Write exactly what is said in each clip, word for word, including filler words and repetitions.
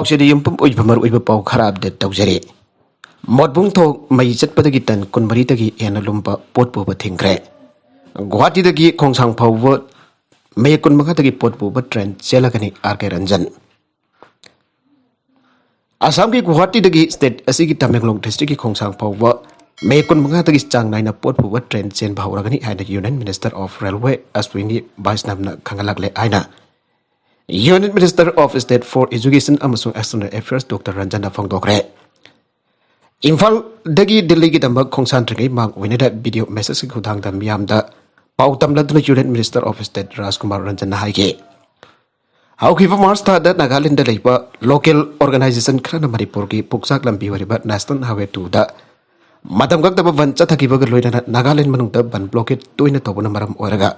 ꯄꯥꯎꯁꯤꯗ ꯌꯨꯝꯐꯝ ꯑꯣꯏꯕ ꯃꯔꯨꯑꯣꯏꯕ ꯄꯥꯎ ꯈꯔ ꯑꯞꯗꯦꯠ ꯇꯧꯖꯔꯤ꯫ ꯃꯣꯠꯕꯨꯡ ꯊꯣꯡ ꯃꯩ ꯆꯠꯄꯗꯒꯤ ꯇꯟ ꯀꯨꯟꯃꯔꯤꯗꯒꯤ ꯍꯦꯟꯅ ꯂꯨꯝꯕ ꯄꯣꯠ ꯄꯨꯕ ꯊꯤꯡꯈ꯭ꯔꯦ꯫ ꯒꯨꯋꯥꯍꯥꯇꯤꯗꯒꯤ ꯈꯣꯡꯁꯥꯡ ꯐꯥꯎꯕ ꯃꯦ ꯀꯨꯟꯃꯉꯥꯗꯒꯤ ꯄꯣꯠ ꯄꯨꯕ ꯇ꯭ꯔꯦꯟ ꯆꯦꯜꯂꯒꯅꯤ, ꯑꯥꯔ ꯀꯦ ꯔꯟꯖꯟ꯫ ꯑꯁꯥꯝꯒꯤ ꯒꯨꯋꯥꯍꯥꯇꯤꯗꯒꯤ ꯁ꯭ꯇꯦꯠ ꯑꯁꯤꯒꯤ ꯇꯃꯦꯡꯂꯣꯡ ꯗꯤꯁꯇ꯭ꯔꯤꯛꯀꯤ ꯈꯣꯡꯁꯥꯡ ꯐꯥꯎꯕ ꯃꯦ ꯀꯨꯟꯃꯉꯥꯗꯒꯤ ꯆꯥꯡ ꯅꯥꯏꯅ ꯄꯣꯠ ꯄꯨꯕ ꯇ꯭ꯔꯦꯟ ꯆꯦꯟꯕ ꯍꯧꯔꯒꯅꯤ ꯍꯥꯏꯅ union minister of railway Aswini ꯕꯩꯁꯅꯕꯅ ꯈꯪꯍꯜꯂꯛꯂꯦ ꯍꯥꯏꯅ union minister of state four education ꯑꯃꯁꯨꯡ ꯑꯦꯛꯁꯇꯔꯅꯦꯜ ꯑꯦꯐꯤꯌꯔꯁ ꯗꯣꯛꯇꯔ ꯔꯟꯖꯟꯅ ꯐꯣꯡꯗꯣꯛꯈ꯭ꯔꯦ꯫ ꯏꯝꯐꯥꯜꯗꯒꯤ ꯗꯤꯜꯂꯤꯒꯤꯗꯃꯛ ꯈꯣꯡꯁꯥꯟꯗ꯭ꯔꯤꯉꯩ ꯃꯥꯡ ꯑꯣꯏꯅꯗ ꯚꯤꯗꯤꯑꯣ ꯃꯦꯁꯦꯖꯀꯤ ꯈꯨꯠꯊꯥꯡꯗ ꯃꯤꯌꯥꯝꯗ ꯄꯥꯎ ꯇꯝꯂꯗꯨꯅ ꯌꯨꯅꯤꯌꯟ ꯃꯤꯅꯤꯁꯇꯔ ꯑꯣꯐ ꯁ꯭ꯇꯦꯠ ꯔꯥꯖꯀꯨꯃꯥꯔ ꯔꯟꯖꯟꯅ ꯍꯥꯏꯈꯤ꯫ ꯍꯧꯈꯤꯕ ꯃꯥꯔꯆ ꯊꯥꯗ ꯅꯥꯒꯥꯂꯦꯟꯗ ꯂꯩꯕ ꯂꯣꯀꯦꯜ ꯑꯣꯔꯒꯅꯥꯏꯖꯦꯁꯟ ꯈꯔꯅ ꯃꯅꯤꯄꯨꯔꯒꯤ ꯄꯨꯛꯆꯥꯛ ꯂꯝꯕꯤ ꯑꯣꯏꯔꯤꯕ ꯅꯦꯁꯅꯦꯜ ꯍꯥꯏꯋꯦ ꯇꯨꯗ ꯃꯇꯝ ꯀꯛꯇꯕ ꯕꯟ ꯆꯠꯊꯈꯤꯕꯒ ꯂꯣꯏꯅꯅ ꯅꯥꯒꯥꯂꯦꯟ ꯃꯅꯨꯡꯗ ꯕꯟ ꯕ꯭ꯂꯣꯀꯦꯠ ꯇꯣꯏꯅ ꯇꯧꯕꯅ ꯃꯔꯝ ꯑꯣꯏꯔꯒ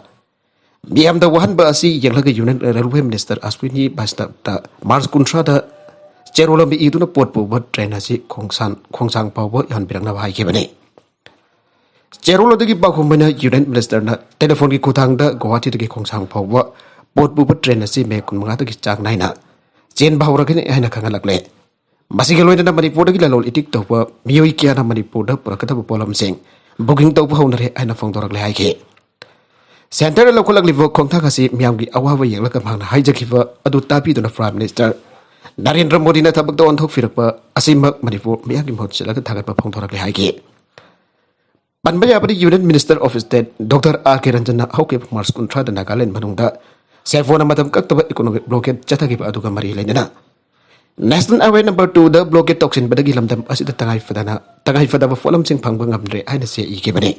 ꯃꯤꯌꯥꯝꯗ ꯋꯥꯍꯟꯕ ꯑꯁꯤ ꯌꯦꯡꯂꯒ union railway minister Aswini ꯕꯩꯁꯅꯕꯇ March ꯀꯨꯟꯊ꯭ꯔꯥꯗ ꯆꯦꯔꯣꯜ ꯑꯃ ꯏꯗꯨꯅ ꯄꯣꯠ ꯄꯨꯕ ꯇ꯭ꯔꯦꯟ ꯑꯁꯤ ꯈꯣꯡꯁꯥꯟ ꯈꯣꯡꯁꯥꯡ ꯐꯥꯎꯕ ꯌꯧꯍꯟꯕꯤꯔꯛꯅꯕ ꯍꯥꯏꯈꯤꯕꯅꯤ꯫ ꯆꯦꯔꯣꯜ ꯑꯗꯨꯒꯤ ꯄꯥꯎꯈꯨꯝ ꯑꯣꯏꯅ ꯌꯨꯅꯤꯌꯟ ꯃꯤꯅꯤꯁꯇꯔꯅ ꯇꯦꯂꯤꯐꯣꯟꯒꯤ ꯈꯨꯠꯊꯥꯡꯗ ꯒꯨꯋꯥꯍꯥꯇꯤꯗꯒꯤ ꯈꯣꯡꯁꯥꯡ ꯐꯥꯎꯕ ꯄꯣꯠ ꯄꯨꯕ ꯇ꯭ꯔꯦꯟ ꯑꯁꯤ ꯃꯦ ꯀꯨꯟꯃꯉꯥꯗꯒꯤ ꯆꯥꯡ ꯅꯥꯏꯅ ꯆꯦꯟꯕ ꯍꯧꯔꯒꯅꯤ ꯍꯥꯏꯅ ꯈꯪꯍꯜꯂꯛꯂꯦ꯫ ꯃꯁꯤꯒ ꯂꯣꯏꯅꯅ ꯃꯅꯤꯄꯨꯔꯗꯒꯤ ꯂꯂꯣꯟ ꯏꯇꯤꯛ ꯇꯧꯕ ꯃꯤꯑꯣꯏ ꯀꯌꯥꯅ ꯃꯅꯤꯄꯨꯔꯗ ꯄꯨꯔꯛꯀꯗꯕ ꯄꯣꯠꯂꯝꯁꯤꯡ ꯕꯨꯀꯤꯡ ꯇꯧꯕ ꯍꯧꯅꯔꯦ ꯍꯥꯏꯅ ꯐꯣꯡꯗꯣꯔꯛꯂꯦ ꯍꯥꯏꯈꯤ꯫ ꯁꯦꯟꯇꯔꯅ ꯂꯧꯈꯠꯂꯛꯂꯤꯕ ꯈꯣꯡꯊꯥꯡ ꯑꯁꯤ ꯃꯤꯌꯥꯝꯒꯤ ꯑꯋꯥꯕ ꯌꯦꯡꯂꯒ ꯃꯍꯥꯛꯅ ꯍꯥꯏꯖꯈꯤꯕ ꯑꯗꯨ ꯇꯥꯕꯤꯗꯨꯅ ꯄ꯭ꯔꯥꯏꯝ ꯃꯤꯅꯤꯁꯇꯔ ꯅꯔꯦꯟꯗ꯭ꯔ ꯃꯣꯗꯤꯅ ꯊꯕꯛꯇ ꯑꯣꯟꯊꯣꯛꯄꯤꯔꯛꯄ ꯑꯁꯤꯃꯛ ꯃꯅꯤꯄꯨꯔ ꯃꯤꯌꯥꯝꯒꯤ ꯃꯍꯨꯠ ꯁꯤꯜꯂꯒ ꯊꯥꯒꯠꯄ ꯐꯣꯡꯗꯣꯔꯛꯂꯦ ꯍꯥꯏꯈꯤ꯫ ꯄꯟꯕ ꯌꯥꯕꯗꯤ union minister of state doctor R K ꯔꯟꯖꯟꯅ ꯍꯧꯈꯤꯕ ꯃꯥꯔꯆ ꯀꯨꯟꯊ꯭ꯔꯥꯗ ꯅꯥꯒꯥꯂꯦꯟ ꯃꯅꯨꯡꯗ ꯁꯦꯜꯐꯣꯟꯅ ꯃꯇꯝ ꯀꯛꯇꯕ ꯏꯀꯣꯅꯣꯃꯤꯛ ꯕ꯭ꯂꯣꯀꯦꯠ ꯆꯠꯊꯈꯤꯕ ꯑꯗꯨꯒ ꯃꯔꯤ ꯂꯩꯅꯅ ꯅꯦꯁꯅꯦꯜ ꯍꯥꯏꯋꯦ ꯅꯝꯕꯔ ꯇꯨꯗ ꯕ꯭ꯂꯣꯀꯦꯠ ꯇꯧꯁꯤꯟꯕꯗꯒꯤ ꯂꯝꯗꯝ ꯑꯁꯤꯗ ꯇꯉꯥꯏ ꯐꯗꯅ ꯇꯉꯥꯏ ꯐꯗꯕ ꯄꯣꯠꯂꯝꯁꯤꯡ ꯐꯪꯕ ꯉꯝꯗ꯭ꯔꯦ ꯍꯥꯏꯅ ꯆꯦ ꯏꯈꯤꯕꯅꯤ꯫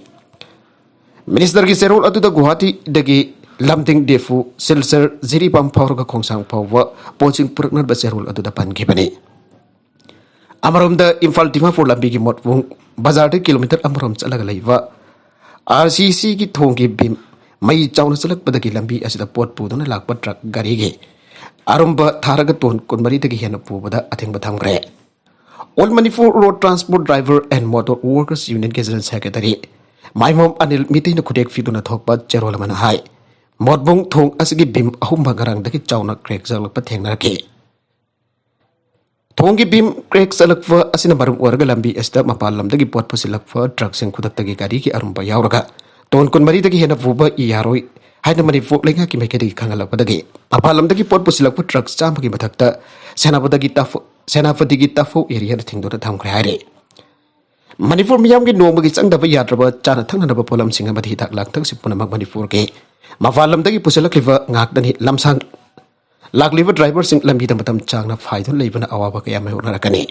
ꯃꯤꯅꯤꯁꯇꯔꯒꯤ ꯆꯦꯔꯣꯜ ꯑꯗꯨꯗ ꯒꯨꯋꯥꯍꯥꯇꯤꯗꯒꯤ ꯂꯝꯗꯤꯡ, ꯗꯤꯐꯨ, ꯁꯤꯜꯆꯔ, ꯖꯤꯔꯤꯕꯥꯝ ꯐꯥꯎꯔꯒ ꯈꯣꯡꯁꯥꯡ ꯐꯥꯎꯕ ꯄꯣꯠꯁꯤꯡ ꯄꯨꯔꯛꯅꯕ ꯆꯦꯔꯣꯜ ꯑꯗꯨꯗ ꯄꯟꯈꯤꯕꯅꯤ꯫ ꯑꯃꯔꯣꯝꯗ ꯏꯝꯐꯥꯜ ꯗꯤꯃꯥꯄꯨꯔ ꯂꯝꯕꯤꯒꯤ ꯃꯣꯠꯕꯨꯡ ꯕꯖꯥꯔꯗꯒꯤ ꯀꯤꯂꯣꯃꯤꯇꯔ ꯑꯃꯔꯣꯝ ꯆꯠꯂꯒ ꯂꯩꯕ ꯑꯥꯔ ꯁꯤ ꯁꯤꯒꯤ ꯊꯣꯡꯒꯤ ꯕꯤꯝ ꯃꯩ ꯆꯥꯎꯅ ꯆꯠꯂꯛꯄꯗꯒꯤ ꯂꯝꯕꯤ ꯑꯁꯤꯗ ꯄꯣꯠ ꯄꯨꯗꯨꯅ ꯂꯥꯛꯄ ꯇ꯭ꯔꯛ ꯒꯥꯔꯤꯒꯤ ꯑꯔꯨꯝꯕ ꯊꯥꯔꯒ ꯇꯣꯟ ꯀꯨꯟꯃꯔꯤꯗꯒꯤ ꯍꯦꯟꯅ ꯄꯨꯕꯗ ꯑꯊꯤꯡꯕ ꯊꯝꯈ꯭ꯔꯦ꯫ All Manipur Road Transport Driver and Motor Workers Unionꯒꯤ General Secretary ꯃꯥꯏꯃꯣꯝ Anil ꯃꯤꯇꯩꯅ ꯈꯨꯗꯦꯛ ꯐꯤꯗꯨꯅ ꯊꯣꯛꯄ ꯆꯦꯔꯣꯜ ꯑꯃꯅ ꯍꯥꯏ, ꯃꯣꯠꯕꯨꯡ ꯊꯣꯡ ꯑꯁꯤꯒꯤ ꯕꯤꯝ ꯑꯍꯨꯝꯕ ꯉꯔꯥꯡꯗꯒꯤ ꯆꯥꯎꯅ ꯀ꯭ꯔꯦꯛ ꯆꯠꯂꯛꯄ ꯊꯦꯡꯅꯔꯛꯈꯤ꯫ ꯊꯣꯡꯒꯤ ꯕꯤꯝ ꯀ꯭ꯔꯦꯛ ꯆꯠꯂꯛꯄ ꯑꯁꯤꯅ ꯃꯔꯝ ꯑꯣꯏꯔꯒ ꯂꯝꯕꯤ ꯑꯁꯤꯗ ꯃꯄꯥꯟ ꯂꯝꯗꯒꯤ ꯄꯣꯠ ꯄꯨꯁꯤꯜꯂꯛꯄ ꯇ꯭ꯔꯛꯁꯤꯡ, ꯈꯨꯗꯛꯇꯒꯤ ꯒꯥꯔꯤꯒꯤ ꯑꯔꯨꯝꯕ ꯌꯥꯎꯔꯒ ꯇꯣꯟ ꯀꯨꯟꯃꯔꯤꯗꯒꯤ ꯍꯦꯟꯅ ꯄꯨꯕ ꯌꯥꯔꯣꯏ ꯍꯥꯏꯅ ꯃꯅꯤꯄꯨꯔ ꯂꯩꯉꯥꯛꯀꯤ ꯃꯥꯏꯀꯩꯗꯒꯤ ꯈꯪꯍꯜꯂꯛꯄꯗꯒꯤ ꯃꯄꯥꯟ ꯂꯝꯗꯒꯤ ꯄꯣꯠ ꯄꯨꯁꯤꯜꯂꯛꯄ ꯇ꯭ꯔꯛ ꯆꯥꯝꯃꯒꯤ ꯃꯊꯛꯇ ꯁꯦꯅꯥꯄꯇꯤꯒꯤ ꯇꯥꯐꯧ, ꯁꯦꯅꯥꯄꯇꯤꯒꯤ ꯇꯥꯐꯧ ꯑꯦꯔꯤꯌꯥꯗ ꯊꯤꯡꯗꯨꯅ ꯊꯝꯈ꯭ꯔꯦ ꯍꯥꯏꯔꯤ꯫ ꯃꯅꯤꯄꯨꯔ ꯃꯤꯌꯥꯝꯒꯤ ꯅꯣꯡꯃꯒꯤ ꯆꯪꯗꯕ ꯌꯥꯗ꯭ꯔꯕ ꯆꯥꯅ ꯊꯛꯅꯅꯕ ꯄꯣꯠꯂꯝꯁꯤꯡ ꯑꯃꯗꯤ ꯍꯤꯗꯥꯛ ꯂꯥꯡꯊꯛꯁꯤꯡ ꯄꯨꯝꯅꯃꯛ ꯃꯅꯤꯄꯨꯔꯒꯤ ꯃꯄꯥꯟ ꯂꯝꯗꯒꯤ ꯄꯨꯁꯤꯜꯂꯛꯂꯤꯕ ꯉꯥꯛꯇꯅꯤ꯫ ꯂꯝꯁꯥꯡ ꯂꯥꯛꯂꯤꯕ ꯗ꯭ꯔꯥꯏꯚꯔꯁꯤꯡ ꯂꯝꯕꯤꯗ ꯃꯇꯝ ꯆꯥꯡꯅ ꯐꯥꯏꯗꯨꯅ ꯂꯩꯕꯅ ꯑꯋꯥꯕ ꯀꯌꯥ ꯃꯥꯌꯣꯛꯅꯔꯛꯀꯅꯤ꯫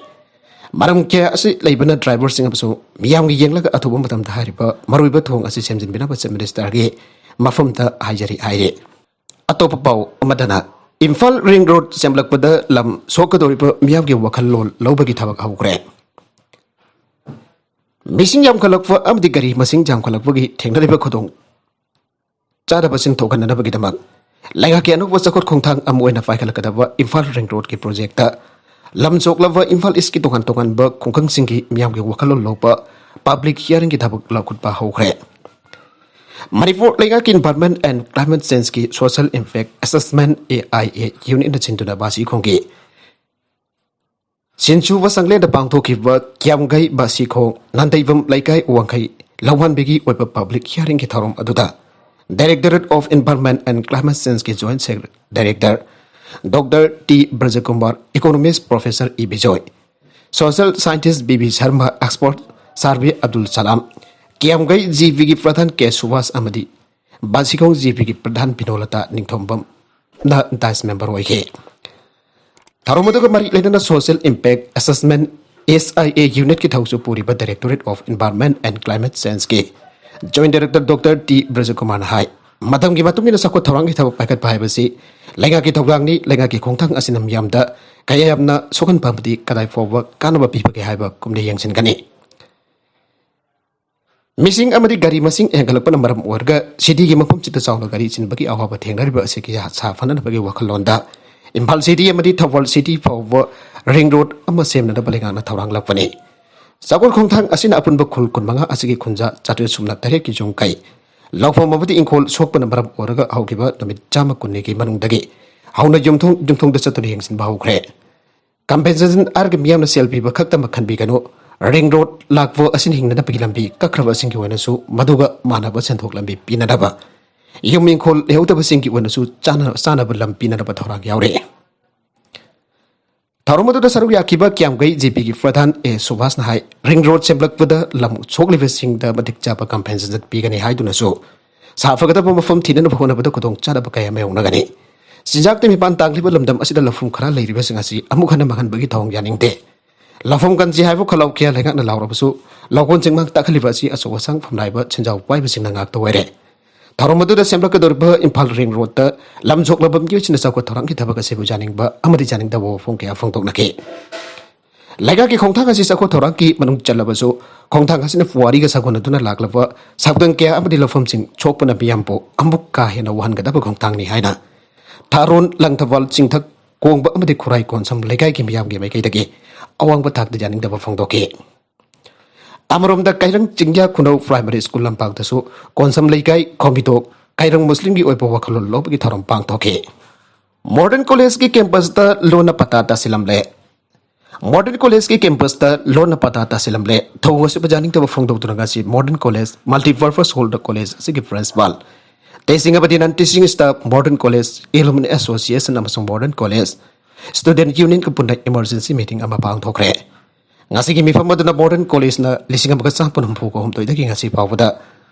ꯃꯔꯝ ꯀꯌꯥ ꯑꯁꯤ ꯂꯩꯕꯅ ꯗ꯭ꯔꯥꯏꯚꯔꯁꯤꯡ ꯑꯃꯁꯨꯡ ꯃꯤꯌꯥꯝꯒꯤ ꯌꯦꯡꯂꯒ ꯑꯊꯨꯕ ꯃꯇꯝꯗ ꯍꯥꯏꯔꯤꯕ ꯃꯔꯨꯑꯣꯏꯕ ꯊꯣꯡ ꯑꯁꯤ ꯁꯦꯝꯖꯤꯟꯕꯤꯅꯕ ꯆꯤꯐ ꯃꯤꯅꯤꯁꯇꯔꯒꯤ ꯃꯐꯝꯗ ꯍꯥꯏꯖꯔꯤ ꯍꯥꯏꯔꯤ꯫ ꯑꯇꯣꯞꯄ ꯄꯥꯎ ꯑꯃꯗꯅ, ꯏꯝꯐꯥꯜ ꯔꯤꯡ ꯔꯣꯗ ꯁꯦꯝꯂꯛꯄꯗ ꯂꯝ ꯁꯣꯛꯀꯗꯧꯔꯤꯕ ꯃꯤꯌꯥꯝꯒꯤ ꯋꯥꯈꯜꯂꯣꯟ ꯂꯧꯕꯒꯤ ꯊꯕꯛ ꯍꯧꯈ꯭ꯔꯦ꯫ ꯃꯤꯁꯤꯡ ꯌꯥꯝꯈꯠꯂꯛꯄ ꯑꯃꯗꯤ ꯒꯥꯔꯤ ꯃꯁꯤꯡ ꯌꯥꯝꯈꯠꯂꯛꯄꯒꯤ ꯊꯦꯡꯅꯔꯤꯕ ꯈꯨꯗꯣꯡ ꯆꯥꯗꯕꯁꯤꯡ ꯊꯣꯛꯍꯟꯅꯅꯕꯒꯤꯗꯃꯛ ꯂꯩꯉꯥꯛꯀꯤ ꯑꯅꯧꯕ ꯆꯥꯎꯈꯠ ꯈꯣꯡꯊꯥꯡ ꯑꯃ ꯑꯣꯏꯅ ꯄꯥꯏꯈꯠꯂꯛꯀꯗꯕ ꯏꯝꯐꯥꯜ ꯔꯤꯡ ꯔꯣꯗꯀꯤ ꯄ꯭ꯔꯣꯖꯦꯛꯇ ꯂꯝ ꯁꯣꯛꯂꯕ ꯏꯝꯐꯥꯜ ꯏꯁꯀꯤ ꯇꯣꯉꯥꯟ ꯇꯣꯉꯥꯟꯕ ꯈꯨꯡꯒꯪꯁꯤꯡꯒꯤ ꯃꯤꯌꯥꯝꯒꯤ ꯋꯥꯈꯜꯂꯣꯟ ꯂꯧꯕ ꯄꯕ꯭ꯂꯤꯛ ꯍꯤꯌꯥꯔꯤꯡꯒꯤ ꯊꯕꯛ ꯂꯧꯈꯠꯄ ꯍꯧꯈ꯭ꯔꯦ꯫ ꯃꯅꯤꯄꯨꯔ ꯂꯩꯉꯥꯛꯀꯤ Environment and Climate Changeꯀꯤ Social Impact Assessment, A I A unitꯅ ꯁꯤꯟꯗꯨꯅ ꯕꯥꯁꯤꯈꯣꯡꯒꯤ ꯁꯤꯟꯁꯨꯕ ꯁꯪꯂꯦꯟꯗ ꯄꯥꯡꯊꯣꯛꯈꯤꯕ ꯀꯤꯌꯥꯝꯒꯩ ꯕꯥꯁꯤꯈꯣꯡ ꯅꯥꯟꯗꯩꯕꯝ ꯂꯩꯀꯥꯏ ꯋꯥꯡꯈꯩ ꯂꯧꯍꯟꯕꯒꯤ ꯑꯣꯏꯕ ꯄꯕ꯭ꯂꯤꯛ ꯍꯤꯌꯥꯔꯤꯡꯒꯤ ꯊꯧꯔꯝ ꯑꯗꯨꯗ Directorate of Environment and Climate Changeꯀꯤ Joint Director Doctor T Brajakumar, Economist Professor E Bijoy, Social Scientist B B Sharma, Expert Sarbi Abdul Salam, Kiyamgei G ꯕꯤꯒꯤ ꯄ꯭ꯔꯙꯥꯟ ꯀꯦ ꯁꯨꯕꯥꯁ ꯑꯃꯗꯤ ꯕꯥꯁꯤꯈꯣꯡ ꯖꯤ ꯕꯤꯒꯤ ꯄ꯭ꯔꯙꯥꯟ ꯕꯤꯅꯣꯂꯇꯥ ꯅꯤꯡꯊꯣꯝꯕꯝꯅ ꯗꯥꯏꯁ ꯃꯦꯝꯕꯔ ꯑꯣꯏꯈꯤ꯫ ꯊꯧꯔꯝ ꯑꯗꯨꯒ ꯃꯔꯤ ꯂꯩꯅꯅ Social Impact Assessment, S I A unitꯀꯤ ꯊꯧꯁꯨ ꯄꯨꯔꯤꯕ Directorate of Environment and Climate Changeꯀꯤ Joint Director Doctor T ꯕ꯭ꯔꯖꯀꯨꯃꯥꯔꯅ ꯍꯥꯏ, ꯃꯇꯝꯒꯤ ꯃꯇꯨꯡ ꯏꯟꯅ ꯆꯥꯎꯈꯠ ꯊꯧꯔꯥꯡꯒꯤ ꯊꯕꯛ ꯄꯥꯏꯈꯠꯄ ꯍꯥꯏꯕꯁꯤ ꯂꯩꯉꯥꯛꯀꯤ ꯊꯧꯗꯥꯡꯅꯤ꯫ ꯂꯩꯉꯥꯛꯀꯤ ꯈꯣꯡꯊꯥꯡ ꯑꯁꯤꯅ ꯃꯤꯌꯥꯝꯗ ꯀꯌꯥ ꯌꯥꯝꯅ ꯁꯣꯛꯍꯟꯕ ꯑꯃꯗꯤ ꯀꯗꯥꯏ ꯐꯥꯎꯕ ꯀꯥꯟꯅꯕ ꯄꯤꯕꯒꯦ ꯍꯥꯏꯕ ꯀꯨꯞꯅ ꯌꯦꯡꯁꯤꯟꯒꯅꯤ꯫ ꯃꯤꯁꯤꯡ ꯑꯃꯗꯤ ꯒꯥꯔꯤ ꯃꯁꯤꯡ ꯍꯦꯟꯒꯠꯂꯛꯄꯅ ꯃꯔꯝ ꯑꯣꯏꯔꯒ ꯁꯤꯇꯤꯒꯤ ꯃꯐꯝꯁꯤꯗ ꯆꯥꯎꯅ ꯒꯥꯔꯤ ꯆꯤꯟꯕꯒꯤ ꯑꯋꯥꯕ ꯊꯦꯡꯅꯔꯤꯕ ꯑꯁꯤꯒꯤ ꯁꯥꯐꯅꯅꯕꯒꯤ ꯋꯥꯈꯜꯂꯣꯟꯗ ꯏꯝꯐꯥꯜ ꯁꯤꯇꯤ ꯑꯃꯗꯤ ꯊꯧꯕꯥꯜ ꯁꯤꯇꯤ ꯐꯥꯎꯕ ꯔꯤꯡ ꯔꯣꯗ ꯑꯃ ꯁꯦꯝꯅꯅꯕ ꯂꯩꯉꯥꯛꯅ ꯊꯧꯔꯥꯡꯂꯛꯄꯅꯤ꯫ ꯆꯥꯎꯈꯠ ꯈꯣꯡꯊꯥꯡ ꯑꯁꯤꯅ ꯑꯄꯨꯟꯕ ꯈꯨꯜ ꯀꯨꯟꯃꯉꯥ ꯑꯁꯤꯒꯤ ꯈꯨꯟꯖꯥ ꯆꯥꯇ꯭ꯔꯦꯠ ꯁꯨꯞꯅ ꯇꯔꯦꯠꯀꯤ ꯌꯨꯝ ꯀꯩ ꯂꯧꯐꯝ ꯑꯃꯗꯤ ꯏꯪꯈꯣꯜ ꯁꯣꯛꯄꯅ ꯃꯔꯝ ꯑꯣꯏꯔꯒ ꯍꯧꯈꯤꯕ ꯅꯨꯃꯤꯠ ꯆꯥꯝꯃ ꯀꯨꯟꯅꯤꯒꯤ ꯃꯅꯨꯡꯗꯒꯤ ꯍꯧꯅ ꯌꯨꯝꯊꯣꯡ ꯌꯨꯝꯊꯣꯡꯗ ꯆꯠꯇꯨꯅ ꯌꯦꯡꯁꯤꯟꯕ ꯍꯧꯈ꯭ꯔꯦ꯫ ꯀꯝꯄꯦꯟꯁꯦꯁꯟ ꯍꯥꯏꯔꯒ ꯃꯤꯌꯥꯝꯅ ꯁꯦꯜ ꯄꯤꯕ ꯈꯛꯇꯃꯛ ꯈꯟꯕꯤꯒꯅꯨ꯫ ꯔꯤꯡ ꯔꯣꯗ ꯂꯥꯛꯄ ꯑꯁꯤꯅ ꯍꯤꯡꯅꯅꯕꯒꯤ ꯂꯝꯕꯤ ꯀꯛꯈ꯭ꯔꯕꯁꯤꯡꯒꯤ ꯑꯣꯏꯅꯁꯨ ꯃꯗꯨꯒ ꯃꯥꯟꯅꯕ ꯁꯦꯟꯊꯣꯛ ꯂꯝꯕꯤ ꯄꯤꯅꯅꯕ, ꯌꯨꯝ ꯏꯪꯈꯣꯜ ꯂꯩꯍꯧꯗꯕꯁꯤꯡꯒꯤ ꯑꯣꯏꯅꯁꯨ ꯆꯥꯅ-, ꯆꯥꯅꯕ ꯂꯝ ꯄꯤꯅꯅꯕ ꯊꯧꯔꯥꯡ ꯌꯥꯎꯔꯤ꯫ ꯊꯧꯔꯝ ꯑꯗꯨꯗ ꯁꯔꯨꯛ ꯌꯥꯈꯤꯕ ꯀꯤꯌꯥꯝꯒꯩ ꯖꯦ ꯄꯤꯒꯤ ꯄ꯭ꯔꯙꯥꯟ ꯑꯦ ꯁꯨꯚꯥꯁꯅ ꯍꯥꯏ, ꯔꯤꯡ ꯔꯣꯗ ꯁꯦꯝꯂꯛꯄꯗ ꯂꯝ ꯁꯣꯛꯂꯤꯕꯁꯤꯡꯗ ꯃꯇꯤꯛ ꯆꯥꯕ ꯀꯝꯄꯦꯟꯁꯦꯁꯟ ꯄꯤꯒꯅꯤ ꯍꯥꯏꯗꯨꯅꯁꯨ, ꯁꯥꯐꯒꯗꯕ ꯃꯐꯝ ꯊꯤꯅꯅꯕ ꯍꯣꯠꯅꯕꯗ ꯈꯨꯗꯣꯡꯆꯥꯗꯕ ꯀꯌꯥ ꯃꯥꯌꯣꯛꯅꯒꯅꯤ꯫ ꯆꯤꯟꯖꯥꯛꯇ ꯃꯤꯄꯥꯟ ꯇꯥꯡꯂꯤꯕ ꯂꯝꯗꯝ ꯑꯁꯤꯗ ꯂꯧꯐꯝ ꯈꯔ ꯂꯩꯔꯤꯕꯁꯤꯡ ꯑꯁꯤ ꯑꯃꯨꯛ ꯍꯟꯅ ꯃꯥꯡꯍꯟꯕꯒꯤ ꯊꯧꯑꯣꯡ ꯌꯥꯅꯤꯡꯗꯦ꯫ ꯂꯧꯐꯝ ꯀꯟꯁꯤ ꯍꯥꯏꯕ ꯈꯣꯜꯂꯥꯎ ꯀꯌꯥ ꯂꯩꯉꯥꯛꯅ ꯂꯥꯎꯔꯕꯁꯨ, ꯂꯧꯀꯣꯟꯁꯤꯡ ꯃꯥꯡ ꯇꯥꯛꯍꯜꯂꯤꯕ ꯑꯁꯤ ꯑꯆꯧ ꯑꯁꯥꯡ ꯐꯝꯅꯥꯏꯕ ꯁꯦꯟꯖꯥꯎ ꯄꯥꯏꯕꯁꯤꯡꯅ ꯉꯥꯛꯇ ꯑꯣꯏꯔꯦ꯫ ꯊꯧꯔꯝ ꯑꯗꯨꯗ ꯁꯦꯝꯂꯛꯀꯗꯧꯔꯤꯕ ꯏꯝꯐꯥꯜ ꯔꯤꯡ ꯔꯣꯗꯇ ꯂꯝ ꯁꯣꯛꯂꯕ ꯃꯤꯑꯣꯏꯁꯤꯡꯅ ꯆꯥꯎꯈꯠ ꯊꯧꯔꯥꯡꯒꯤ ꯊꯕꯛ ꯑꯁꯤꯕꯨ ꯌꯥꯅꯤꯡꯕ ꯑꯃꯗꯤ ꯌꯥꯅꯤꯡꯗꯕ ꯋꯥꯐꯝ ꯀꯌꯥ ꯐꯣꯡꯗꯣꯛꯅꯈꯤ꯫ ꯂꯩꯉꯥꯛꯀꯤ ꯈꯣꯡꯊꯥꯡ ꯑꯁꯤ ꯆꯥꯎꯈꯠ ꯊꯧꯔꯥꯡꯒꯤ ꯃꯅꯨꯡ ꯆꯜꯂꯕꯁꯨ, ꯈꯣꯡꯊꯥꯡ ꯑꯁꯤꯅ ꯄꯨꯋꯥꯔꯤꯒ ꯁꯥꯒꯣꯟꯅꯗꯨꯅ ꯂꯥꯛꯂꯕ ꯁꯛꯇꯝ ꯀꯌꯥ ꯑꯃꯗꯤ ꯂꯧꯐꯝꯁꯤꯡ ꯁꯣꯛꯄꯅ ꯃꯤꯌꯥꯝꯕꯨ ꯑꯃꯨꯛ ꯀꯥ ꯍꯦꯟꯅ ꯋꯥꯍꯟꯒꯗꯕ ꯈꯣꯡꯊꯥꯡꯅꯤ ꯍꯥꯏꯅ ꯊꯥꯔꯣꯟ, ꯂꯪꯊꯕꯥꯜ, ꯆꯤꯡꯊꯛ, ꯀꯣꯡꯕ ꯑꯃꯗꯤ ꯈꯨꯔꯥꯏ ꯀꯣꯟꯁꯝ ꯂꯩꯀꯥꯏꯒꯤ ꯃꯤꯌꯥꯝꯒꯤ ꯃꯥꯏꯀꯩꯗꯒꯤ ꯑꯋꯥꯡꯕ ꯊꯥꯛꯇ ꯌꯥꯅꯤꯡꯗꯕ ꯐꯣꯡꯗꯣꯛꯈꯤ꯫ ꯑꯃꯔꯣꯝꯗ ꯀꯩꯔꯪ ꯆꯤꯡꯌꯥ ꯈꯨꯅꯧ ꯄ꯭ꯔꯥꯏꯃꯔꯤ ꯁ꯭ꯀꯨꯜ ꯂꯝꯄꯥꯛꯇꯁꯨ ꯀꯣꯟꯁꯝ ꯂꯩꯀꯥꯏ, ꯈꯣꯡꯕꯤꯇꯣꯛ, ꯀꯩꯔꯪ ꯃꯨꯁꯂꯤꯝꯒꯤ ꯑꯣꯏꯕ ꯋꯥꯈꯜꯂꯣꯟ ꯂꯧꯕꯒꯤ ꯊꯧꯔꯝ ꯄꯥꯡꯊꯣꯛꯈꯤ꯫ ꯃꯣꯗꯔꯟ ꯀꯣꯂꯦꯖꯀꯤ ꯀꯦꯝꯄꯁꯇ ꯂꯣꯟꯅ ꯄꯇꯥ ꯇꯥꯁꯤꯜꯂꯝꯂꯦ꯫ ꯃꯣꯗꯔꯟ ꯀꯣꯂꯦꯖꯀꯤ ꯀꯦꯝꯄꯁꯇ ꯂꯣꯟꯅ ꯄꯇꯥ ꯇꯥꯁꯤꯜꯂꯝꯂꯦ꯫ ꯊꯧꯑꯣꯡ ꯑꯁꯤꯕꯨ ꯌꯥꯅꯤꯡꯗꯕ ꯐꯣꯡꯗꯣꯛꯇꯨꯅ ꯉꯁꯤ ꯃꯣꯗꯔꯟ ꯀꯣꯂꯦꯖ ꯃꯜꯇꯤꯄꯔꯄꯁ ꯍꯣꯜꯗ ꯀꯣꯂꯦꯖ ꯑꯁꯤꯒꯤ ꯄ꯭ꯔꯤꯟꯁꯤꯄꯥꯜ, ꯇꯦꯖꯤꯡ ꯑꯃꯗꯤ non teaching staff, modern college alumni association ꯑꯃꯁꯨꯡ ꯃꯣꯗꯔꯟ ꯀꯣꯂꯦꯖ ꯁ꯭ꯇꯨꯗꯦꯟꯠ ꯌꯨꯅꯤꯌꯟꯒ ꯄꯨꯟꯅ ꯏꯃꯔꯖꯦꯟꯁꯤ ꯃꯤꯇꯤꯡ ꯑꯃ ꯄꯥꯡꯊꯣꯛꯈ꯭ꯔꯦ꯫ ꯉꯁꯤꯒꯤ ꯃꯤꯐꯝ ꯑꯗꯨꯅ ꯃꯣꯗꯔꯟ ꯀꯣꯂꯦꯖꯅ ꯂꯤꯁꯤꯡ ꯑꯃꯒ ꯆꯥꯃꯥꯄꯟ ꯍꯨꯝꯐꯨꯒ ꯍꯨꯝꯗꯣꯏꯗꯒꯤ ꯉꯁꯤ ꯐꯥꯎꯕꯗ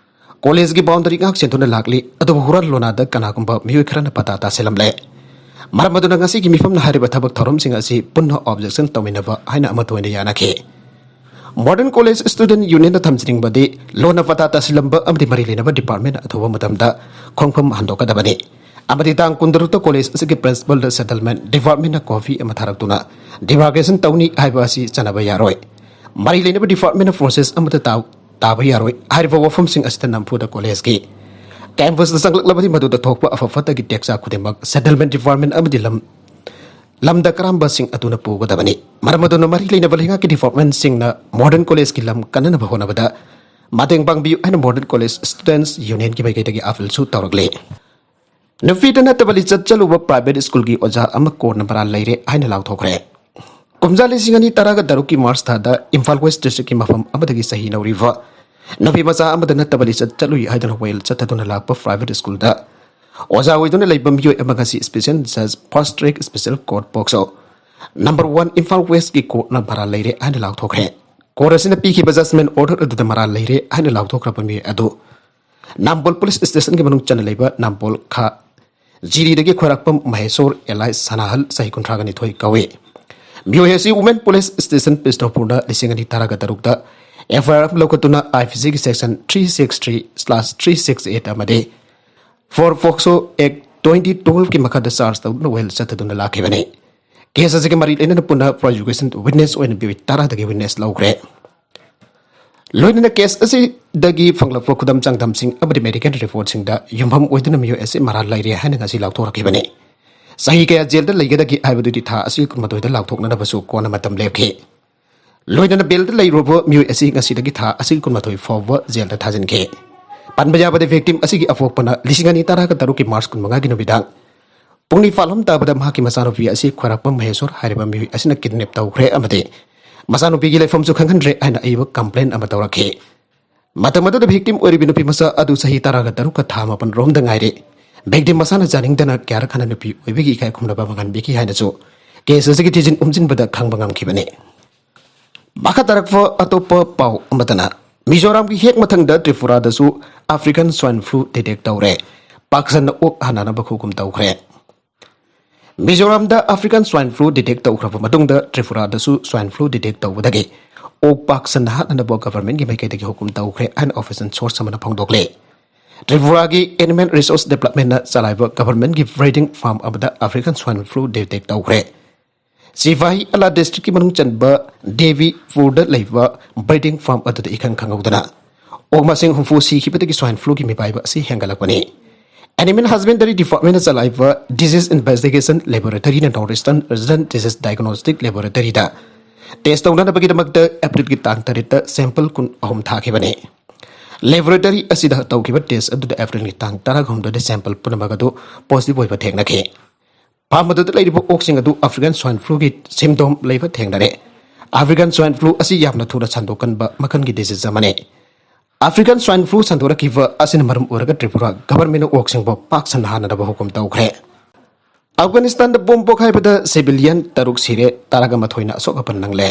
ꯀꯣꯂꯦꯖꯒꯤ ꯕꯥꯎꯟꯗꯔꯤ ꯉꯥꯛ ꯁꯦꯟꯗꯨꯅ ꯂꯥꯛꯂꯤ꯫ ꯑꯗꯨꯕꯨ ꯍꯨꯔꯥꯟ ꯂꯣꯟꯅꯥꯗ ꯀꯅꯥꯒꯨꯝꯕ ꯃꯤꯑꯣꯏ ꯈꯔꯅ ꯄꯇꯥ ꯇꯥꯁꯤꯜꯂꯝꯂꯦ꯫ ꯃꯔꯝ ꯑꯗꯨꯅ ꯉꯁꯤꯒꯤ ꯃꯤꯐꯝꯅ ꯍꯥꯏꯔꯤꯕ ꯊꯕꯛ ꯊꯧꯔꯝꯁꯤꯡ ꯑꯁꯤ ꯄꯨꯟꯅ ꯑꯣꯕꯖꯦꯛꯁꯟ ꯇꯧꯃꯤꯟꯅꯕ ꯍꯥꯏꯅ ꯑꯃꯠꯇ ꯑꯣꯏꯅ ꯌꯥꯅꯈꯤ꯫ ꯃꯣꯗꯔꯟ ꯀꯣꯂꯦꯖ ꯁ꯭ꯇꯨꯗꯦꯟꯠ ꯌꯨꯅꯤꯌꯟꯅ ꯊꯝꯖꯅꯤꯡꯕꯗꯤ ꯂꯣꯟꯅ ꯄꯇꯥ ꯇꯥꯁꯤꯜꯂꯝꯕ ꯑꯃꯗꯤ ꯃꯔꯤ ꯂꯩꯅꯕ ꯗꯤꯄꯥꯔꯠꯃꯦꯟ ꯑꯊꯨꯕ ꯃꯇꯝꯗ ꯈꯣꯡꯐꯝ ꯍꯟꯗꯣꯛꯀꯗꯕꯅꯤ꯫ ꯑꯃꯗꯤ ꯇꯥꯡ ꯀꯨꯟꯇꯔꯨꯛꯇ ꯀꯣꯂꯦꯖ ꯑꯁꯤꯒꯤ ꯄ꯭ꯔꯤꯟꯁꯤꯄꯜꯗ ꯁꯦꯇꯜꯃꯦꯟꯠ ꯗꯤꯄꯥꯔꯠꯃꯦꯟꯠꯅ ꯀꯣꯄꯤ ꯑꯃ ꯊꯥꯔꯛꯇꯨꯅ ꯗꯤꯃꯥꯔꯀꯦꯁꯟ ꯇꯧꯅꯤ ꯍꯥꯏꯕ ꯑꯁꯤ ꯆꯠꯅꯕ ꯌꯥꯔꯣꯏ꯫ ꯃꯔꯤ ꯂꯩꯅꯕ ꯗꯤꯄꯥꯔꯠꯃꯦꯟꯠꯅ ꯄ꯭ꯔꯣꯁꯦꯁ ꯑꯃꯠꯇ ꯇꯥ-, ꯇꯥꯕ ꯌꯥꯔꯣꯏ꯫ ꯍꯥꯏꯔꯤꯕ ꯋꯥꯐꯝꯁꯤꯡ ꯑꯁꯤꯗ ꯅꯝꯐꯨꯗ ꯀꯣꯂꯦꯖꯀꯤ ꯀꯦꯝꯄꯁꯇ ꯆꯪꯂꯛꯂꯕꯗꯤ ꯃꯗꯨꯗ ꯊꯣꯛꯄ ꯑꯐ ꯐꯠꯇꯒꯤ ꯇꯦꯛꯆꯥ ꯈꯨꯗꯤꯡꯃꯛ ꯁꯦꯇꯜꯃꯦꯟꯠ ꯗꯤꯄꯥꯔꯠꯃꯦꯟꯠ ꯑꯃꯗꯤ ꯂꯝ, ꯂꯝꯗ ꯀꯔꯝꯕꯁꯤꯡ ꯑꯗꯨꯅ ꯄꯨꯒꯗꯕꯅꯤ꯫ ꯃꯔꯝ ꯑꯗꯨꯅ ꯃꯔꯤ ꯂꯩꯅꯕ ꯂꯩꯉꯥꯛꯀꯤ ꯗꯤꯄꯥꯔꯠꯃꯦꯟꯠꯁꯤꯡꯅ ꯃꯣꯗꯔꯟ ꯀꯣꯂꯦꯖꯀꯤ ꯂꯝ ꯀꯟꯅꯅꯕ ꯍꯣꯠꯅꯕꯗ ꯃꯇꯦꯡ ꯄꯥꯡꯕꯤꯌꯨ ꯍꯥꯏꯅ ꯃꯣꯗꯔꯟ ꯀꯣꯂꯦꯖ ꯁ꯭ꯇꯨꯗꯦꯟꯠꯁ ꯌꯨꯅꯤꯌꯟꯒꯤ ꯃꯥꯏꯀꯩꯗꯒꯤ ꯑꯥꯄꯤꯜꯁꯨ ꯇꯧꯔꯛꯂꯤ꯫ ꯅꯨꯄꯤꯗ ꯅꯠꯇꯕ ꯂꯤꯆꯠ ꯆꯠꯂꯨꯕ ꯄ꯭ꯔꯥꯏꯚꯦꯠ ꯁ꯭ꯀꯨꯜꯒꯤ ꯑꯣꯖꯥ ꯑꯃ ꯀꯣꯔꯠꯅ ꯃꯔꯥꯜ ꯂꯩꯔꯦ ꯍꯥꯏꯅ ꯂꯥꯎꯊꯣꯛꯈ꯭ꯔꯦ꯫ ꯀꯨꯝꯖꯥ ꯂꯤꯁꯤꯡ ꯑꯅꯤ ꯇꯔꯥꯒ ꯇꯔꯨꯛꯀꯤ ꯃꯥꯔꯆ ꯊꯥꯗ ꯏꯝꯐꯥꯜ ꯋꯦꯁ ꯗꯤꯁꯇ꯭ꯔꯤꯛꯀꯤ ꯃꯐꯝ ꯑꯃꯗꯒꯤ ꯆꯍꯤ ꯅꯧꯔꯤꯕ ꯅꯨꯄꯤ ꯃꯆꯥ ꯑꯃꯗ ꯅꯠꯇꯕ ꯂꯤꯆꯠ ꯆꯠꯂꯨꯏ ꯍꯥꯏꯗꯨꯅ ꯋꯥꯌꯦꯜ ꯆꯠꯊꯗꯨꯅ ꯂꯥꯛꯄ ꯄ꯭ꯔꯥꯏꯚꯦꯠ ꯁ꯭ꯀꯨꯜꯗ ꯑꯣꯖꯥ ꯑꯣꯏꯗꯨꯅ ꯂꯩꯕ ꯃꯤꯑꯣꯏ ꯑꯃ ꯉꯁꯤ ꯁ꯭ꯄꯦꯁꯤꯌꯦꯜ ꯖꯖ fast track special court POCSO number one Imphal ꯋꯦꯁꯀꯤ ꯀꯣꯔꯠꯅ ꯃꯔꯥꯜ ꯂꯩꯔꯦ ꯍꯥꯏꯅ ꯂꯥꯎꯊꯣꯛꯈ꯭ꯔꯦ꯫ ꯀꯣꯔꯠ ꯑꯁꯤꯅ ꯄꯤꯈꯤꯕ ꯖꯖꯃꯦꯟ ꯑꯣꯔꯗꯔ ꯑꯗꯨꯗ ꯃꯔꯥꯜ ꯂꯩꯔꯦ ꯍꯥꯏꯅ ꯂꯥꯎꯊꯣꯛꯈ꯭ꯔꯕ ꯃꯤꯑꯣꯏ ꯑꯗꯨ ꯅꯝꯕꯣꯜ ꯄꯨꯂꯤꯁ ꯁ꯭ꯇꯦꯁꯟꯒꯤ ꯃꯅꯨꯡ ꯆꯟꯅ ꯂꯩꯕ ꯅꯝꯕꯣꯜ ꯈꯥ ꯖꯤꯔꯤꯗꯒꯤ ꯈ꯭ꯋꯥꯏꯔꯥꯛꯄꯝ ꯃꯍꯦꯁꯣꯔ ꯑꯦꯂꯥꯏꯁ ꯁꯅꯥꯍꯜ ꯆꯍꯤ ꯀꯨꯟꯊ꯭ꯔꯥꯒ ꯅꯤꯊꯣꯏ ꯀꯧꯏ꯫ ꯃꯤꯑꯣꯏ ꯑꯁꯤ ꯋꯨꯃꯦꯟ ꯄꯨꯂꯤꯁ ꯁ꯭ꯇꯦꯁꯟ ꯕꯤꯁꯅꯨꯄꯨꯔꯗ ꯂꯤꯁꯤꯡ ꯑꯅꯤ ꯇꯔꯥꯒ ꯇꯔꯨꯛꯇ ꯑꯦꯐ ꯑꯥꯏ ꯑꯥꯔ ꯑꯃ ꯂꯧꯈꯠꯇꯨꯅ ꯑꯥꯏ ꯄꯤ ꯁꯤꯒꯤ section three six three slash three six eight ꯑꯃꯗꯤ ꯐꯣꯔ ꯄꯣꯛꯁꯣ ꯑꯦꯛ ꯇ꯭ꯋꯦꯟꯇꯤ ꯇꯨꯋꯦꯜꯐꯀꯤ ꯃꯈꯥꯗ ꯆꯥꯔꯖ ꯇꯧꯗꯨꯅ ꯋꯥꯌꯦꯜ ꯆꯠꯊꯗꯨꯅ ꯂꯥꯛꯈꯤꯕꯅꯤ꯫ ꯀꯦꯁ ꯑꯁꯤꯒꯤ ꯃꯔꯤ ꯂꯩꯅꯅ ꯄꯨꯟꯅ ꯄ꯭ꯔꯣꯁꯤꯀ꯭ꯌꯨꯁꯟ ꯋꯤꯠꯅꯦꯁ ꯑꯣꯏꯅ ꯃꯤꯑꯣꯏ ꯇꯔꯥꯗꯒꯤ ꯋꯤꯠꯅꯦꯁ ꯂꯧꯈ꯭ꯔꯦ꯫ ꯂꯣꯏꯅꯅ ꯀꯦꯁ ꯑꯁꯤꯗꯒꯤ ꯐꯪꯂꯛꯄ ꯈꯨꯗꯝ ꯆꯥꯡꯗꯝꯁꯤꯡ ꯑꯃꯗꯤ ꯃꯦꯗꯤꯀꯦꯜ ꯔꯤꯄꯣꯔꯠꯁꯤꯡꯗ ꯌꯨꯝꯐꯝ ꯑꯣꯏꯗꯨꯅ ꯃꯤꯑꯣꯏ ꯑꯁꯤ ꯃꯔꯥꯜ ꯂꯩꯔꯦ ꯍꯥꯏꯅ ꯉꯁꯤ ꯂꯥꯎꯊꯣꯔꯛꯈꯤꯕꯅꯤ꯫ ꯆꯍꯤ ꯀꯌꯥ ꯖꯦꯜꯗ ꯂꯩꯒꯗꯒꯦ ꯍꯥꯏꯕꯗꯨꯗꯤ ꯊꯥ ꯑꯁꯤꯒꯤ ꯀꯨꯟꯃꯥꯊꯣꯏꯗ ꯂꯥꯎꯊꯣꯛꯅꯅꯕꯁꯨ ꯀꯣꯟꯅ ꯃꯇꯝ ꯂꯦꯞꯈꯤ꯫ ꯂꯣꯏꯅꯅ ꯕꯦꯜꯗ ꯂꯩꯔꯨꯕ ꯃꯤꯑꯣꯏ ꯑꯁꯤ ꯉꯁꯤꯗꯒꯤ ꯊꯥ ꯑꯁꯤꯒꯤ ꯀꯨꯟꯃꯥꯊꯣꯏ ꯐꯥꯎꯕ ꯖꯦꯜꯗ ꯊꯥꯖꯤꯟꯈꯤ꯫ ꯄꯟꯕ ꯌꯥꯕꯗꯤ, ꯚꯤꯛꯇꯤꯝ ꯑꯁꯤꯒꯤ ꯑꯄꯣꯛꯄꯅ ꯂꯤꯁꯤꯡ ꯑꯅꯤ ꯇꯔꯥꯒ ꯇꯔꯨꯛꯀꯤ ꯃꯥꯔꯆ ꯀꯨꯟꯃꯉꯥꯒꯤ ꯅꯨꯃꯤꯗꯥꯡ ꯄꯨꯡ ꯅꯤꯄꯥꯜ ꯂꯣꯝ ꯇꯥꯕꯗ ꯃꯍꯥꯛꯀꯤ ꯃꯆꯥꯅꯨꯄꯤ ꯑꯁꯤ ꯈ꯭ꯋꯥꯏꯔꯥꯛꯄꯝ ꯃꯍꯦꯁꯣꯔ ꯍꯥꯏꯔꯤꯕ ꯃꯤꯑꯣꯏ ꯑꯁꯤꯅ ꯀꯤꯗꯅꯦꯞ ꯇꯧꯈ꯭ꯔꯦ ꯑꯃꯗꯤ ꯃꯆꯥꯅꯨꯄꯤꯒꯤ ꯂꯩꯐꯝꯁꯨ ꯈꯪꯍꯟꯗ꯭ꯔꯦ ꯍꯥꯏꯅ ꯑꯏꯕ ꯀꯝꯄ꯭ꯂꯦꯟ ꯑꯃ ꯇꯧꯔꯛꯈꯤ꯫ ꯃꯇꯝ ꯑꯗꯨꯗ ꯚꯤꯛꯇꯤꯝ ꯑꯣꯏꯔꯤꯕ ꯅꯨꯄꯤ ꯃꯆꯥ ꯑꯗꯨ ꯆꯍꯤ ꯇꯔꯥꯒ ꯇꯔꯨꯛꯀ ꯊꯥ ꯃꯥꯄꯟ ꯔꯣꯝꯗ ꯉꯥꯏꯔꯤ꯫ ꯚꯤꯛꯇꯤꯝ ꯃꯁꯥꯅ ꯌꯥꯅꯤꯡꯗꯅ ꯀꯌꯥꯔꯛ ꯍꯟꯅ ꯅꯨꯄꯤ ꯑꯣꯏꯕꯒꯤ ꯏꯀꯥꯏ ꯈꯨꯝꯅꯕ ꯃꯥꯡꯍꯟꯕꯤꯈꯤ ꯍꯥꯏꯅꯁꯨ ꯀꯦꯁ ꯑꯁꯤꯒꯤ ꯊꯤꯖꯤꯟ ꯍꯨꯝꯖꯤꯟꯕꯗ ꯈꯪꯕ ꯉꯝꯈꯤꯕꯅꯤ꯫ ꯃꯈꯥ ꯇꯥꯔꯛꯄ ꯑꯇꯣꯞꯄ ꯄꯥꯎ ꯑꯃꯗꯅ, ꯃꯤꯖꯣꯔꯥꯝꯒꯤ ꯍꯦꯛ ꯃꯊꯪꯗ ꯇ꯭ꯔꯤꯄꯨꯔꯥꯗꯁꯨ ꯑꯐ꯭ꯔꯤꯀꯟ ꯁ꯭ꯋꯥꯏꯟ ꯐ꯭ꯂꯨ ꯗꯤꯇꯦꯛ ꯇꯧꯔꯦ꯫ ꯄꯥꯛ ꯁꯟꯅ ꯑꯣꯛ ꯍꯥꯟꯅꯅꯕ ꯈꯨꯒꯨꯝ ꯇꯧꯈ꯭ꯔꯦ꯫ ꯃꯤꯖꯣꯔꯥꯝꯗ ꯑꯐ꯭ꯔꯤꯀꯟ ꯁ꯭ꯋꯥꯏꯟ ꯐ꯭ꯂꯨ ꯗꯤꯇꯦꯛ ꯇꯧꯈ꯭ꯔꯕ ꯃꯇꯨꯡꯗ ꯇ꯭ꯔꯤꯄꯨꯔꯥꯗꯁꯨ ꯁ꯭ꯋꯥꯏꯟ ꯐ꯭ꯂꯨ ꯗꯤꯇꯦꯛ ꯇꯧꯕꯗꯒꯤ ꯑꯣꯛ ꯄꯥꯛ ꯁꯟꯅ ꯍꯥꯠꯅꯅꯕ ꯒꯚꯔꯟꯃꯦꯟꯠꯀꯤ ꯃꯥꯏꯀꯩꯗꯒꯤ ꯍꯨꯀꯨꯝ ꯇꯧꯈ꯭ꯔꯦ ꯍꯥꯏꯅ ꯑꯣꯐꯤꯁꯤꯌꯦꯜ ꯁꯣꯔꯁ ꯑꯃꯅ ꯐꯣꯡꯗꯣꯛꯂꯦ꯫ ꯇ꯭ꯔꯤꯄꯨꯔꯥꯒꯤ ꯑꯦꯅꯤꯃꯦꯜ ꯔꯤꯁꯣꯔꯁ ꯗꯤꯄꯥꯔꯠꯃꯦꯟꯠꯅ ꯆꯂꯥꯏꯕ ꯒꯚꯔꯟꯃꯦꯟꯠꯀꯤ ꯕ꯭ꯔꯤꯗꯤꯡ ꯐꯥꯔꯝ ꯑꯃꯗ ꯑꯐ꯭ꯔꯤꯀꯟ ꯁ꯭ꯋꯥꯏꯟ ꯐ꯭ꯂꯨ ꯗꯤꯇꯦꯛ ꯇꯧꯈ꯭ꯔꯦ꯫ ꯁꯤꯐꯥꯍꯤ ꯑꯂꯥ ꯗꯤꯁꯇ꯭ꯔꯤꯛꯀꯤ ꯃꯅꯨꯡ ꯆꯟꯕ ꯗꯦꯕꯤꯄꯨꯔꯗ ꯂꯩꯕ ꯕ꯭ꯔꯤꯗꯤꯡ ꯐꯥꯔꯝ ꯑꯗꯨꯗ ꯏꯈꯪ ꯈꯪꯍꯧꯗꯅ ꯑꯣꯛ ꯃꯁꯤꯡ ꯍꯨꯝꯐꯨ ꯁꯤꯈꯤꯕꯗꯒꯤ ꯁ꯭ꯋꯥꯏꯟ ꯐ꯭ꯂꯨꯒꯤ ꯃꯤꯄꯥꯏꯕ ꯑꯁꯤ ꯍꯦꯟꯒꯠꯂꯛꯄꯅꯤ꯫ ꯑꯦꯅꯤꯃꯦꯜ ꯍꯁꯕꯦꯟꯗꯔꯤ ꯗꯤꯄꯥꯔꯠꯃꯦꯟꯠꯅ ꯆꯂꯥꯏꯕ ꯗꯤꯖꯤꯁ ꯏꯟꯚꯦꯁꯇꯤꯒꯦꯁꯟ ꯂꯦꯕꯣꯔꯦꯇꯔꯤꯅ north eastern regional disease diagnostic ꯂꯦꯕꯣꯔꯦꯇꯔꯤꯗ ꯇꯦꯁ ꯇꯧꯅꯅꯕꯒꯤꯗꯃꯛꯇ ꯑꯦꯄ꯭ꯔꯤꯜꯒꯤ ꯇꯥꯡ ꯇꯔꯦꯠꯇ ꯁꯦꯝꯄꯜ ꯀꯨꯟ ꯑꯍꯨꯝ ꯊꯥꯈꯤꯕꯅꯤ꯫ ꯂꯦꯕꯣꯔꯦꯇꯔꯤ ꯑꯁꯤꯗ ꯇꯧꯈꯤꯕ ꯇꯦꯁ ꯑꯗꯨꯗ ꯑꯦꯄ꯭ꯔꯤꯜꯒꯤ ꯇꯥꯡ ꯇꯔꯥꯍꯨꯝꯗꯣꯏꯗ ꯁꯦꯝꯄꯜ ꯄꯨꯝꯅꯃꯛ ꯑꯗꯨ ꯄꯣꯖꯤꯇꯤꯚ ꯑꯣꯏꯕ ꯊꯦꯡꯅꯈꯤ꯫ ꯐꯥꯔꯝ ꯑꯗꯨꯗ ꯂꯩꯔꯤꯕ ꯑꯣꯛꯁꯤꯡ ꯑꯗꯨ African Swine Flu ꯒꯤ symptom ꯂꯩꯕ ꯊꯦꯡꯅꯔꯦ꯫ African Swine Flu ꯑꯁꯤ ꯌꯥꯝꯅ ꯊꯨꯅ ꯁꯟꯗꯣꯛꯀꯟꯕ ꯃꯈꯜꯒꯤ disease ꯑꯃꯅꯤ꯫ African Swine Flu ꯁꯟꯗꯣꯔꯛꯈꯤꯕ ꯑꯁꯤꯅ ꯃꯔꯝ ꯑꯣꯏꯔꯒ ꯇ꯭ꯔꯤꯄꯨꯔꯥ ꯒꯚꯔꯟꯃꯦꯟꯅ ꯑꯣꯛꯁꯤꯡꯕꯨ ꯄꯥꯛ ꯁꯟꯅ ꯍꯥꯟꯅꯅꯕ ꯍꯨꯀꯨꯝ ꯇꯧꯈ꯭ꯔꯦ꯫ ꯑꯐꯒꯥꯅꯤꯁꯇꯥꯟꯗ ꯕꯣꯝ ꯄꯣꯈꯥꯏꯕꯗ ꯁꯤꯚꯤꯂꯤꯌꯟ ꯇꯔꯨꯛ ꯁꯤꯔꯦ, ꯇꯔꯥꯒ ꯃꯥꯊꯣꯏꯅ ꯑꯁꯣꯛ ꯑꯄꯟ ꯅꯪꯂꯦ꯫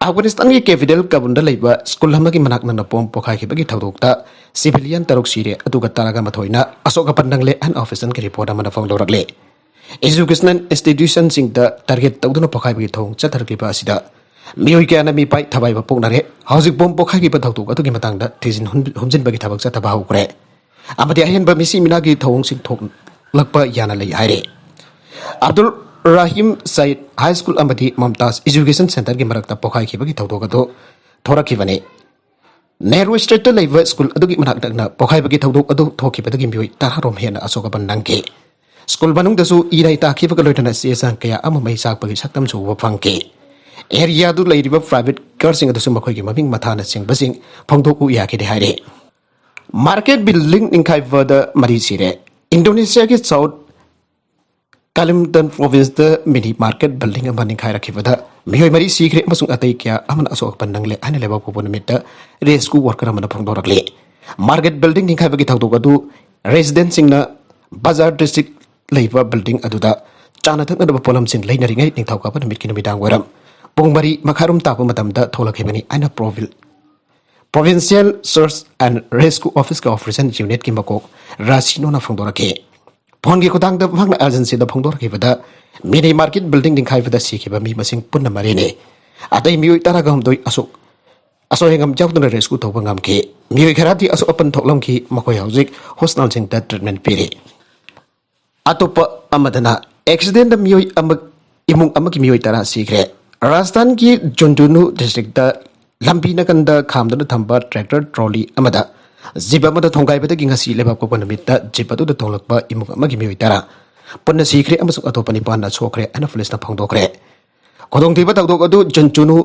ꯑꯐꯒꯥꯅꯤꯁꯇꯥꯟꯒꯤ capital ꯀꯥꯕꯨꯜꯗ ꯂꯩꯕ ꯁ꯭ꯀꯨꯜ ꯑꯃꯒꯤ ꯃꯅꯥꯛ ꯅꯛꯅ ꯕꯣꯝ ꯄꯣꯈꯥꯏꯈꯤꯕꯒꯤ ꯊꯧꯗꯣꯛꯇ ꯁꯤꯚꯤꯂꯤꯌꯟ ꯇꯔꯨꯛ ꯁꯤꯔꯦ, ꯑꯗꯨꯒ ꯇꯔꯥꯒ ꯃꯥꯊꯣꯏꯅ ꯑꯁꯣꯛ ꯑꯄꯟ ꯅꯪꯂꯦ ꯍꯥꯏꯅ ꯑꯣꯐꯤꯁꯤꯌꯦꯜꯒꯤ ꯔꯤꯄꯣꯔꯠ ꯑꯃꯅ ꯐꯣꯡꯗꯣꯔꯛꯂꯤ꯫ Educational institutionꯁꯤꯡꯗ target ꯇꯧꯗꯨꯅ ꯄꯣꯈꯥꯏꯕꯒꯤ ꯊꯧꯑꯣꯡ ꯆꯠꯊꯔꯛꯂꯤꯕ ꯑꯁꯤꯗ ꯃꯤꯑꯣꯏ ꯀꯌꯥꯅ ꯃꯤꯄꯥꯏ ꯊꯕꯥꯏꯕ ꯄꯣꯛꯅꯔꯦ꯫ ꯍꯧꯖꯤꯛ ꯕꯣꯝ ꯄꯣꯈꯥꯏꯈꯤꯕ ꯊꯧꯗꯣꯛ ꯑꯗꯨꯒꯤ ꯃꯇꯥꯡꯗ ꯊꯤꯖꯤꯟ ꯍꯨꯝ-, ꯍꯨꯝꯖꯤꯟꯕꯒꯤ ꯊꯕꯛ ꯆꯠꯊꯕ ꯍꯧꯈ꯭ꯔꯦ ꯑꯃꯗꯤ ꯑꯍꯦꯟꯕ ꯃꯤꯁꯤ ꯃꯤꯅꯥꯒꯤ ꯊꯧꯑꯣꯡꯁꯤꯡ ꯊꯣꯛꯂꯛꯄ ꯌꯥꯅ ꯂꯩ ꯍꯥꯏꯔꯦ꯫ ꯑꯕꯗꯨꯜ ꯔꯥꯍꯤꯝ ꯁꯌꯤꯗ High School ꯑꯃꯗꯤ ꯃꯝꯇꯥꯖ Education Centreꯒꯤ ꯃꯔꯛꯇ ꯄꯣꯈꯥꯏꯈꯤꯕꯒꯤ ꯊꯧꯗꯣꯛ ꯑꯗꯨ ꯊꯣꯔꯛꯈꯤꯕꯅꯤ꯫ ꯅꯦꯍꯔꯨ ꯁ꯭ꯇ꯭ꯔꯤꯠꯇ ꯂꯩꯕ ꯁ꯭ꯀꯨꯜ ꯑꯗꯨꯒꯤ ꯃꯅꯥꯛ ꯅꯛꯅ ꯄꯣꯈꯥꯏꯕꯒꯤ ꯊꯧꯗꯣꯛ ꯑꯗꯨ ꯊꯣꯛꯈꯤꯕꯗꯒꯤ ꯃꯤꯑꯣꯏ ꯇꯔꯥꯔꯣꯝ ꯍꯦꯟꯅ ꯑꯁꯣꯛ ꯑꯄꯟ ꯅꯪꯈꯤ꯫ ꯁ꯭ꯀꯨꯜ ꯃꯅꯨꯡꯗꯁꯨ ꯏꯔꯩ ꯇꯥꯈꯤꯕꯒ ꯂꯣꯏꯅꯅ ꯆꯦ ꯆꯥꯡ ꯀꯌꯥ ꯑꯃ ꯃꯩ ꯆꯥꯛꯄꯒꯤ ꯁꯛꯇꯝꯁꯨ ꯎꯕ ꯐꯪꯈꯤ꯫ ꯑꯦꯔꯤꯌꯥꯗꯨ ꯂꯩꯔꯤꯕ private ꯀꯥꯔꯁꯤꯡ ꯑꯗꯨꯁꯨ ꯃꯈꯣꯏꯒꯤ ꯃꯃꯤꯡ ꯃꯊꯥꯅ ꯆꯤꯡꯕꯁꯤꯡ ꯐꯣꯡꯗꯣꯛꯎ ꯌꯥꯈꯤꯗꯦ ꯍꯥꯏꯔꯤ꯫ Market building ꯅꯤꯡꯈꯥꯏꯕꯗ ꯃꯔꯤ ꯁꯤꯔꯦ꯫ ꯏꯟꯗꯣꯅꯦꯁꯤꯌꯥꯒꯤ South Kalimantan Provinceꯇ mini market building ꯑꯃ ꯅꯤꯡꯈꯥꯏꯔꯛꯈꯤꯕꯗ ꯃꯤꯑꯣꯏ ꯃꯔꯤ ꯁꯤꯈ꯭ꯔꯦ ꯑꯃꯁꯨꯡ ꯑꯇꯩ ꯀꯌꯥ ꯑꯃꯅ ꯑꯁꯣꯛ ꯑꯄꯟ ꯅꯪꯂꯦ ꯍꯥꯏꯅ ꯂꯩꯕꯥꯛ ꯄꯣꯛꯄ ꯅꯨꯃꯤꯠꯇ rescue worker ꯑꯃꯅ ꯐꯣꯡꯗꯣꯔꯛꯂꯤ꯫ Market building ꯅꯤꯡꯈꯥꯏꯕꯒꯤ ꯊꯧꯗꯣꯛ ꯑꯗꯨ residentꯁꯤꯡꯅ ꯕꯖꯥꯔ district ꯂꯩꯕ building ꯑꯗꯨꯗ ꯆꯥꯅ ꯊꯛꯅꯅꯕ ꯄꯣꯠꯂꯝꯁꯤꯡ ꯂꯩꯅꯔꯤꯉꯩ ꯅꯤꯡꯊꯧꯀꯥꯕ ꯅꯨꯃꯤꯠꯀꯤ ꯅꯨꯃꯤꯗꯥꯡ ꯋꯥꯏꯔꯝ ꯄꯨꯡ ꯃꯔꯤ ꯃꯈꯥꯏꯔꯣꯝ ꯇꯥꯕ ꯃꯇꯝꯗ ꯊꯣꯛꯂꯛꯈꯤꯕꯅꯤ ꯍꯥꯏꯅ Provil-, Provincial Search and Rescue Officeꯀ Operation Unitꯀꯤ ꯃꯀꯣꯛ ꯔꯥꯁꯤꯅꯣꯅ ꯐꯣꯡꯗꯣꯔꯛꯈꯤ꯫ ꯐꯣꯟꯒꯤ ꯈꯨꯊꯥꯡꯗ ꯃꯍꯥꯛꯅ agencyꯗ ꯐꯣꯡꯗꯣꯔꯛꯈꯤꯕꯗ mini market building ꯅꯤꯡꯈꯥꯏꯕꯗ ꯁꯤꯈꯤꯕ ꯃꯤ ꯃꯁꯤꯡ ꯄꯨꯟꯅ ꯃꯔꯤꯅꯤ꯫ ꯑꯇꯩ ꯃꯤꯑꯣꯏ ꯇꯔꯥꯒ ꯍꯨꯝꯗꯣꯏ ꯑꯁꯣꯛ-, ꯑꯁꯣꯏ ꯑꯉꯥꯝ ꯌꯥꯎꯗꯅ rescue ꯇꯧꯕ ꯉꯝꯈꯤ꯫ ꯃꯤꯑꯣꯏ ꯈꯔꯗꯤ ꯑꯁꯣꯛ ꯑꯄꯟ ꯊꯣꯛꯂꯝꯈꯤ, ꯃꯈꯣꯏ ꯍꯧꯖꯤꯛ hospitalꯁꯤꯡꯗ treatment ꯄꯤꯔꯤ꯫ ꯑꯇꯣꯞꯄ ꯑꯃꯗꯅ accidentꯗ ꯃꯤꯑꯣꯏ ꯑꯃ, ꯏꯃꯨꯡ ꯑꯃꯒꯤ ꯃꯤꯑꯣꯏ ꯇꯔꯥ ꯁꯤꯈ꯭ꯔꯦ꯫ ꯔꯥꯖꯁꯊꯥꯟꯒꯤ ꯖꯨꯟꯖꯨꯅꯨ districtꯇ ꯂꯝꯕꯤ ꯅꯥꯀꯟꯗ ꯈꯥꯝꯗꯨꯅ ꯊꯝꯕ tractor trolley ꯑꯃꯗ jeep ꯑꯃꯗ ꯊꯣꯡꯒꯥꯏꯕꯗꯒꯤ ꯉꯁꯤ ꯂꯩꯕꯥꯛ ꯄꯣꯛꯄ ꯅꯨꯃꯤꯠꯇ jeep ꯑꯗꯨꯗ ꯇꯣꯡꯂꯛꯄ ꯏꯃꯨꯡ ꯑꯃꯒꯤ ꯃꯤꯑꯣꯏ ꯇꯔꯥ ꯄꯨꯟꯅ ꯁꯤꯈ꯭ꯔꯦ ꯑꯃꯁꯨꯡ ꯑꯇꯣꯞꯄ ꯅꯤꯄꯥꯟꯅ ꯁꯣꯛꯈ꯭ꯔꯦ ꯍꯥꯏꯅ ꯄꯨꯂꯤꯁꯅ ꯐꯣꯡꯗꯣꯛꯈ꯭ꯔꯦ꯫ ꯈꯨꯗꯣꯡꯊꯤꯕ ꯊꯧꯗꯣꯛ ꯑꯗꯨ ꯖꯨꯟꯖꯨꯅꯨ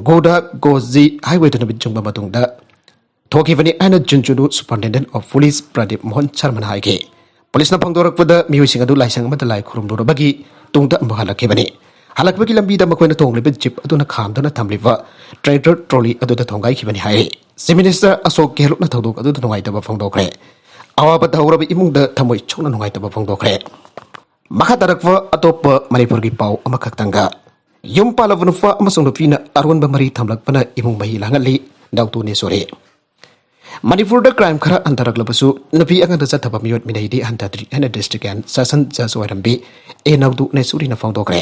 ꯒꯣꯗꯥ ꯒꯣꯖꯤ highwayꯗ ꯅꯨꯃꯤꯠ ꯆꯨꯡꯕ ꯃꯇꯨꯡꯗ ꯊꯣꯛꯈꯤꯕꯅꯤ ꯍꯥꯏꯅ ꯖꯨꯟꯖꯨꯅꯨ Superintendent of Police Pradeep Mohan ꯁꯔꯃꯅ ꯍꯥꯏꯈꯤ꯫ ꯄꯨꯂꯤꯁꯅ ꯐꯣꯡꯗꯣꯔꯛꯄꯗ, ꯃꯤꯑꯣꯏꯁꯤꯡ ꯑꯗꯨ ꯂꯥꯏꯁꯪ ꯑꯃꯗ ꯂꯥꯏ ꯈꯨꯔꯨꯝꯂꯨꯔꯕꯒꯤ ꯇꯨꯡꯗ ꯑꯃꯨꯛ ꯍꯜꯂꯛꯈꯤꯕꯅꯤ꯫ ꯍꯜꯂꯛꯄꯒꯤ ꯂꯝꯕꯤꯗ ꯃꯈꯣꯏꯅ ꯇꯣꯡꯂꯤꯕ ꯖꯤꯞ ꯑꯗꯨꯅ ꯈꯥꯝꯗꯨꯅ ꯊꯝꯂꯤꯕ tractor trolley ꯑꯗꯨꯗ ꯊꯣꯡꯒꯥꯏꯈꯤꯕꯅꯤ ꯍꯥꯏꯔꯤ꯫ Chief Minister ꯑꯁꯣꯛ ꯒꯦꯍꯂꯣꯠꯅ ꯊꯧꯗꯣꯛ ꯑꯗꯨꯗ ꯅꯨꯡꯉꯥꯏꯇꯕ ꯐꯣꯡꯗꯣꯛꯈ꯭ꯔꯦ꯫ ꯑꯋꯥꯕ ꯇꯥꯍꯧꯔꯕ ꯏꯃꯨꯡꯗ ꯊꯃꯣꯏ ꯁꯣꯛꯅ ꯅꯨꯡꯉꯥꯏꯇꯕ ꯐꯣꯡꯗꯣꯛꯈ꯭ꯔꯦ꯫ ꯃꯈꯥ ꯇꯥꯔꯛꯄ ꯑꯇꯣꯞꯄ ꯃꯅꯤꯄꯨꯔꯒꯤ ꯄꯥꯎ ꯑꯃꯈꯛꯇꯪꯒ꯫ ꯌꯨꯝ ꯄꯥꯜꯂꯕ ꯅꯨꯄꯥ ꯑꯃꯁꯨꯡ ꯅꯨꯄꯤꯅ ꯑꯔꯣꯟꯕ ꯃꯔꯤ ꯊꯝꯂꯛꯄꯅ ꯏꯃꯨꯡ ꯃꯍꯤ ꯂꯥꯡꯍꯜꯂꯤ, ꯅꯧꯇꯨ ꯅꯦꯁꯨꯔꯤ꯫ ꯃꯅꯤꯄꯨꯔꯗ crime ꯈꯔ ꯍꯟꯊꯔꯛꯂꯕꯁꯨ, ꯅꯨꯄꯤ ꯑꯉꯥꯡꯗ ꯆꯠꯊꯕ ꯃꯤꯑꯣꯠ ꯃꯤꯅꯩꯗꯤ ꯍꯟꯊꯗ꯭ꯔꯤ ꯍꯥꯏꯅ district and session judge ꯑꯣꯏꯔꯝꯕꯤ ꯑꯦ ꯅꯧꯇꯨ ꯅꯦꯁꯨꯔꯤꯅ ꯐꯣꯡꯗꯣꯛꯈ꯭ꯔꯦ꯫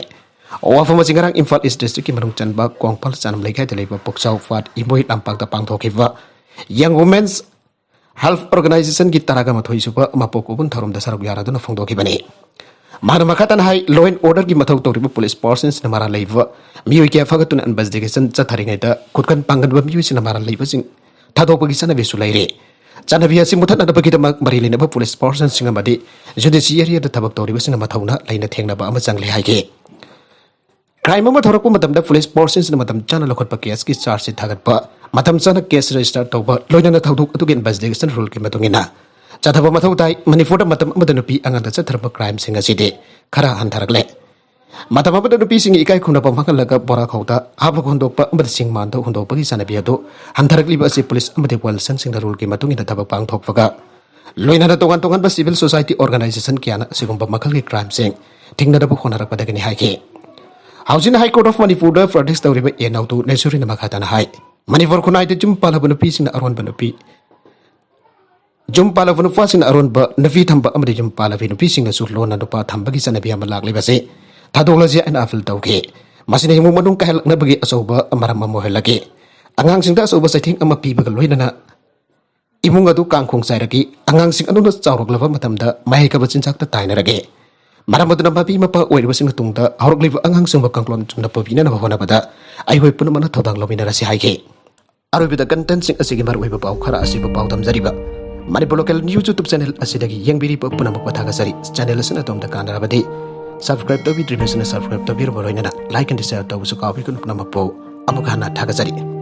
ꯋꯥꯐꯝ ꯑꯁꯤ ꯉꯔꯥꯡ ꯏꯝꯐꯥꯜ East districtꯀꯤ ꯃꯅꯨꯡ ꯆꯟꯕ ꯀꯣꯡꯄꯥꯜ ꯆꯅꯝ ꯂꯩꯀꯥꯏꯗ ꯂꯩꯕ ꯄꯨꯛꯆꯥꯎ ꯐꯥꯠ ꯏꯃꯣꯏ ꯂꯝꯄꯥꯛꯇ ꯄꯥꯡꯊꯣꯛꯈꯤꯕ Young Women's Health Organizationꯒꯤ ꯇꯔꯥꯒ ꯃꯥꯊꯣꯏ ꯁꯨꯕ ꯃꯄꯣꯛ ꯀꯨꯝꯑꯣꯟ ꯊꯧꯔꯝꯗ ꯁꯔꯨꯛ ꯌꯥꯔꯗꯨꯅ ꯐꯣꯡꯗꯣꯛꯈꯤꯕꯅꯤ꯫ ꯃꯍꯥꯛꯅ ꯃꯈꯥ ꯇꯥꯅ ꯍꯥꯏ, law and orderꯒꯤ ꯃꯊꯧ ꯇꯧꯔꯤꯕ police personꯁꯤꯡꯅ ꯃꯔꯥꯜ ꯂꯩꯕ ꯃꯤꯑꯣꯏ ꯀꯌꯥ ꯐꯥꯒꯠꯇꯨꯅ investigation ꯆꯠꯊꯔꯤꯉꯩꯗ ꯈꯨꯠꯀꯟ ꯄꯥꯡꯒꯟꯕ ꯃꯤꯑꯣꯏꯁꯤꯡꯅ ꯃꯔꯥꯜ ꯂꯩꯕꯁꯤꯡ ꯊꯥꯗꯣꯛꯄꯒꯤ ꯆꯠꯅꯕꯤꯁꯨ ꯂꯩꯔꯤ꯫ ꯆꯠꯅꯕꯤ ꯑꯁꯤ ꯃꯨꯊꯠꯅꯅꯕꯒꯤꯗꯃꯛ ꯃꯔꯤ ꯂꯩꯅꯕ police personꯁꯤꯡ ꯑꯃꯗꯤ judiciaryꯗ ꯊꯕꯛ ꯇꯧꯔꯤꯕꯁꯤꯡꯅ ꯃꯊꯧꯅꯥ ꯂꯩꯅ ꯊꯦꯡꯅꯕ ꯑꯃ ꯆꯪꯂꯦ ꯍꯥꯏꯈꯤ꯫ Crime ꯑꯃ ꯊꯣꯔꯛꯄ ꯃꯇꯝꯗ police personꯁꯤꯡꯅ ꯃꯇꯝ ꯆꯥꯅ ꯂꯧꯈꯠꯄ caseꯀꯤ charge sheet ꯊꯥꯒꯠꯄ, ꯃꯇꯝ ꯆꯥꯅ case register ꯇꯧꯕ, ꯂꯣꯏꯅꯅ ꯊꯧꯗꯣꯛ ꯑꯗꯨꯒꯤ investigation ruleꯒꯤ ꯃꯇꯨꯡ ꯏꯟꯅ ꯆꯠꯊꯕ ꯃꯊꯧ ꯇꯥꯏ꯫ ꯃꯅꯤꯄꯨꯔꯗ ꯃꯇꯝ ꯑꯃꯗ ꯅꯨꯄꯤ ꯑꯉꯥꯡꯗ ꯆꯠꯊꯔꯝꯕ crimeꯁꯤꯡ ꯑꯁꯤꯗꯤ ꯈꯔ ꯍꯟꯊꯔꯛꯂꯦ꯫ ꯃꯇꯝ ꯑꯃꯗ ꯅꯨꯄꯤꯁꯤꯡꯒꯤ ꯏꯀꯥꯏ ꯈꯨꯝꯅꯕ ꯃꯥꯡꯍꯜꯂꯒ ꯕꯣꯔꯥꯈꯧꯗ ꯍꯥꯞꯄꯒ ꯍꯨꯟꯗꯣꯛꯄ ꯑꯃꯗꯤ ꯆꯤꯡ ꯃꯥꯟꯗ ꯍꯨꯟꯗꯣꯛꯄꯒꯤ ꯆꯠꯅꯕꯤ ꯑꯗꯨ ꯍꯟꯊꯔꯛꯂꯤꯕ ꯑꯁꯤ police ꯑꯃꯗꯤ ꯋꯥꯌꯦꯜꯁꯪꯁꯤꯡꯅ ruleꯒꯤ ꯃꯇꯨꯡ ꯏꯟꯅ ꯊꯕꯛ ꯄꯥꯡꯊꯣꯛꯄꯒ, ꯂꯣꯏꯅꯅ ꯇꯣꯉꯥꯟ ꯇꯣꯉꯥꯟꯕ civil society organization ꯀꯌꯥꯅ ꯑꯁꯤꯒꯨꯝꯕ ꯃꯈꯜꯒꯤ crimeꯁꯤꯡ ꯊꯤꯡꯅꯅꯕ ꯍꯣꯠꯅꯔꯛꯄꯗꯒꯤꯅꯤ ꯍꯥꯏꯈꯤ꯫ ꯍꯧꯖꯤꯛꯅ High Court of ꯃꯅꯤꯄꯨꯔꯗ verdict ꯇꯧꯔꯤꯕ ꯑꯦ ꯅꯧꯇꯨ ꯅꯦꯁꯨꯔꯤꯅ ꯃꯈꯥ ꯇꯥꯅ ꯍꯥꯏ, ꯃꯅꯤꯄꯨꯔ ꯈꯨꯟꯅꯥꯏꯗ ꯌꯨꯝ ꯄꯥꯜꯂꯕ ꯅꯨꯄꯤꯁꯤꯡꯅ ꯑꯔꯣꯟꯕ ꯅꯨꯄꯤ, ꯌꯨꯝ ꯄꯥꯜꯂꯕ ꯅꯨꯄꯥꯁꯤꯡꯅ ꯑꯔꯣꯟꯕ ꯅꯨꯄꯤ ꯊꯝꯕ ꯑꯃꯗꯤ ꯌꯨꯝ ꯄꯥꯜꯂꯕꯤ ꯅꯨꯄꯤꯁꯤꯡꯅꯁꯨ ꯂꯣꯟꯅ ꯅꯨꯄꯥ ꯊꯝꯕꯒꯤ ꯆꯠꯅꯕꯤ ꯑꯃ ꯂꯥꯛꯂꯤꯕꯁꯤ ꯊꯥꯗꯣꯛꯂꯁꯤ ꯍꯥꯏꯅ appeal ꯇꯧꯈꯤ꯫ ꯃꯁꯤꯅ ꯏꯃꯨꯡ ꯃꯅꯨꯡ ꯀꯥꯏꯍꯜꯂꯛꯅꯕꯒꯤ ꯑꯆꯧꯕ ꯃꯔꯝ ꯑꯃ ꯑꯣꯏꯍꯜꯂꯛꯈꯤ꯫ ꯑꯉꯥꯡꯁꯤꯡꯗ ꯑꯆꯧꯕ ꯆꯩꯊꯦꯡ ꯑꯃ ꯄꯤꯕꯒ ꯂꯣꯏꯅꯅ ꯏꯃꯨꯡ ꯑꯗꯨ ꯀꯥꯡꯈꯣꯡ ꯆꯥꯏꯔꯛꯏ꯫ ꯑꯉꯥꯡꯁꯤꯡ ꯑꯗꯨꯅ ꯆꯥꯎꯔꯛꯂꯕ ꯃꯇꯝꯗ ꯃꯍꯩ ꯀꯕ ꯆꯤꯟꯖꯥꯛꯇ ꯇꯥꯏꯅꯔꯛꯏ꯫ ꯃꯔꯝ ꯑꯗꯨꯅ ꯃꯄꯤ ꯃꯄꯥ ꯑꯣꯏꯔꯤꯕꯁꯤꯡꯅ ꯇꯨꯡꯗ ꯍꯧꯔꯛꯂꯤꯕ ꯑꯉꯥꯡꯁꯤꯡꯕꯨ ꯀꯥꯡꯂꯣꯟ ꯆꯨꯝꯅ ꯄꯨꯕꯤꯅꯅꯕ ꯍꯣꯠꯅꯕꯗ ꯑꯩꯈꯣꯏ ꯄꯨꯝꯅꯃꯛꯅ ꯊꯧꯗꯥꯡ ꯂꯧꯃꯤꯟꯅꯔꯁꯤ ꯍꯥꯏꯈꯤ꯫ ꯑꯔꯣꯏꯕꯗ contentꯁꯤꯡ ꯑꯁꯤꯒꯤ ꯃꯔꯨꯑꯣꯏꯕ ꯄꯥꯎ ꯈꯔ ꯑꯁꯤꯕꯨ ꯄꯥꯎꯗꯝꯖꯔꯤꯕ Manipur Local News YouTube channel ꯑꯁꯤꯗꯒꯤ ꯌꯦꯡꯕꯤꯔꯤꯕ ꯄꯨꯝꯅꯃꯛꯄꯨ ꯊꯥꯒꯠꯆꯔꯤ꯫ Channel ꯑꯁꯤꯅ ꯑꯗꯣꯝꯗ ꯀꯥꯟꯅꯔꯕꯗꯤ subscribe ꯇꯧꯕꯤꯗ꯭ꯔꯤꯕꯁꯤꯡꯅ subscribe ꯇꯧꯕꯤꯔꯕ ꯂꯣꯏꯅꯅ like and share ꯇꯧꯕꯁꯨ ꯀꯥꯎꯕꯤꯒꯅꯨ꯫ ꯄꯨꯝꯅꯃꯛꯄꯨ ꯑꯃꯨꯛ ꯍꯟꯅ ꯊꯥꯒꯠꯆꯔꯤ꯫